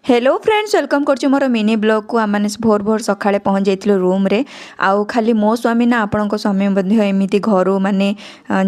Hello friends, welcome କରୁଛି ମୋର mini ବ୍ଲଗ୍କୁ। ଆମମାନେ ଭୋର ଭୋର ସକାଳେ ପହଞ୍ଚି ଯାଇଥିଲୁ ରୁମ୍ରେ। ଆଉ ଖାଲି ମୋ ସ୍ୱାମୀ ନା, ଆପଣଙ୍କ ସ୍ୱାମୀ ମଧ୍ୟ ଏମିତି ଘରୁ ମାନେ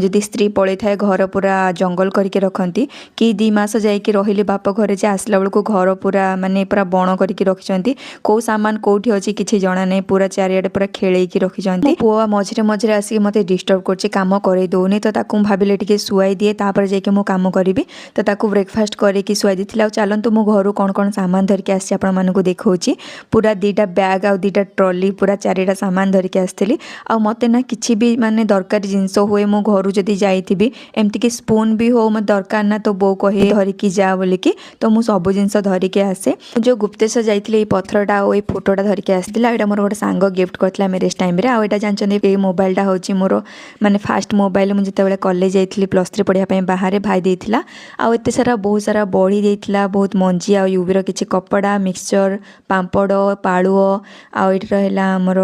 ଯଦି ସ୍ତ୍ରୀ ପଳେଇଥାଏ, ଘର ପୁରା ଜଙ୍ଗଲ କରିକି ରଖନ୍ତି କି? 2 ମାସ ଯାଇକି ରହିଲି ବାପ ଘରେ ଯେ ଆସିଲା ବେଳକୁ ଘର ପୁରା ମାନେ ପୁରା ବଣ କରିକି ରଖିଛନ୍ତି। କେଉଁ ସାମାନ କେଉଁଠି ଅଛି, କିଛି ଜଣା ନାହିଁ। ପୁରା ଚାରିଆଡ଼େ ପୁରା ଖେଳେଇକି ରଖିଛନ୍ତି। ପୁଅ ମଝିରେ ମଝିରେ ଆସିକି ମୋତେ ଡିଷ୍ଟର୍ବ କରୁଛି, କାମ କରେଇ ଦେଉନି। ତ ତାକୁ ମୁଁ ଭାବିଲେ ଟିକେ ଶୁଆଇ ଦିଏ, ତାପରେ ଯାଇକି ମୁଁ କାମ କରିବି। ତ ତାକୁ ବ୍ରେକଫାଷ୍ଟ କରିକି ଶୁଆଇ ଦେଇଥିଲି। ଆଉ ଚାଲନ୍ତୁ, ମୁଁ ଘରୁ କ'ଣ କ'ଣ ସାମାନ ଧରିକି ଆସିଛି, ଆପଣମାନଙ୍କୁ ଦେଖାଉଛି। ପୁରା ଦୁଇଟା ବ୍ୟାଗ୍ ଆଉ ଦୁଇଟା ଟ୍ରଲି, ପୁରା ଚାରିଟା ସାମାନ ଧରିକି ଆସିଥିଲି। ଆଉ ମୋତେ ନା କିଛି ବି ମାନେ ଦରକାରୀ ଜିନିଷ ହୁଏ, ମୁଁ ଘରୁ ଯଦି ଯାଇଥିବି, ଏମିତିକି ସ୍ପୁନ୍ ବି ହଉ, ମୋତେ ଦରକାର ନା, ତ ବୋଉ କହେ ଧରିକି ଯା ବୋଲିକି। ତ ମୁଁ ସବୁ ଜିନିଷ ଧରିକି ଆସେ। ଯେଉଁ ଗୁପ୍ତେଶ୍ୱର ଯାଇଥିଲି, ଏଇ ପଥରଟା ଆଉ ଏଇ ଫଟୋଟା ଧରିକି ଆସିଥିଲି। ଆଉ ଏଇଟା ମୋର ଗୋଟେ ସାଙ୍ଗ ଗିଫ୍ଟ କରିଥିଲା ମ୍ୟାରେଜ୍ ଟାଇମ୍ରେ। ଆଉ ଏଇଟା ଜାଣିଛନ୍ତି, ଏଇ ମୋବାଇଲଟା ହେଉଛି ମୋର ମାନେ ଫାଷ୍ଟ ମୋବାଇଲ। ମୁଁ ଯେତେବେଳେ କଲେଜ ଯାଇଥିଲି +3 ପଢ଼ିବା ପାଇଁ ବାହାରେ, ଭାଇ ଦେଇଥିଲା। ଆଉ ଏତେ ସାରା ବହୁତ ସାରା ବଡ଼ି ଦେଇଥିଲା, ବହୁତ ମଞ୍ଜି ଆଉ ୟୁବିର କିଛି କପଡ଼ା, ମିକ୍ସଚର, ପାମ୍ପଡ଼, ପାଳୁଅ। ଆଉ ଏଇଠି ରହିଲା ଆମର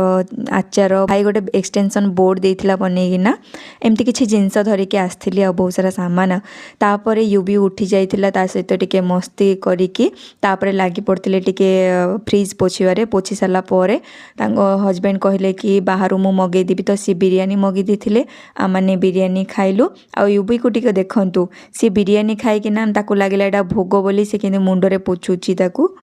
ଆଚାର। ଭାଇ ଗୋଟେ ଏକ୍ସଟେନସନ୍ ବୋର୍ଡ଼ ଦେଇଥିଲା ବନେଇକିନା। ଏମିତି କିଛି ଜିନିଷ ଧରିକି ଆସିଥିଲି ଆଉ ବହୁତ ସାରା ସାମାନ। ତାପରେ ୟୁବି ଉଠି ଯାଇଥିଲା, ତା ସହିତ ଟିକେ ମସ୍ତି କରିକି ତାପରେ ଲାଗି ପଡ଼ିଥିଲେ ଟିକେ ଫ୍ରିଜ୍ ପୋଛିବାରେ। ପୋଛି ସାରିଲା ପରେ ତାଙ୍କ ହଜବେଣ୍ଡ କହିଲେ କି ବାହାରୁ ମୁଁ ମଗେଇଦେବି, ତ ସିଏ ବିରିୟାନୀ ମଗେଇ ଦେଇଥିଲେ। ଆମମାନେ ବିରିୟାନୀ ଖାଇଲୁ। ଆଉ ୟୁବିକୁ ଟିକେ ଦେଖନ୍ତୁ, ସିଏ ବିରିୟାନୀ ଖାଇକିନା ତାକୁ ଲାଗିଲା ଏଇଟା ଭୋଗ ବୋଲି, ସେ କିନ୍ତୁ ମୁଣ୍ଡରେ ପୋଛୁଛି ତାକୁ।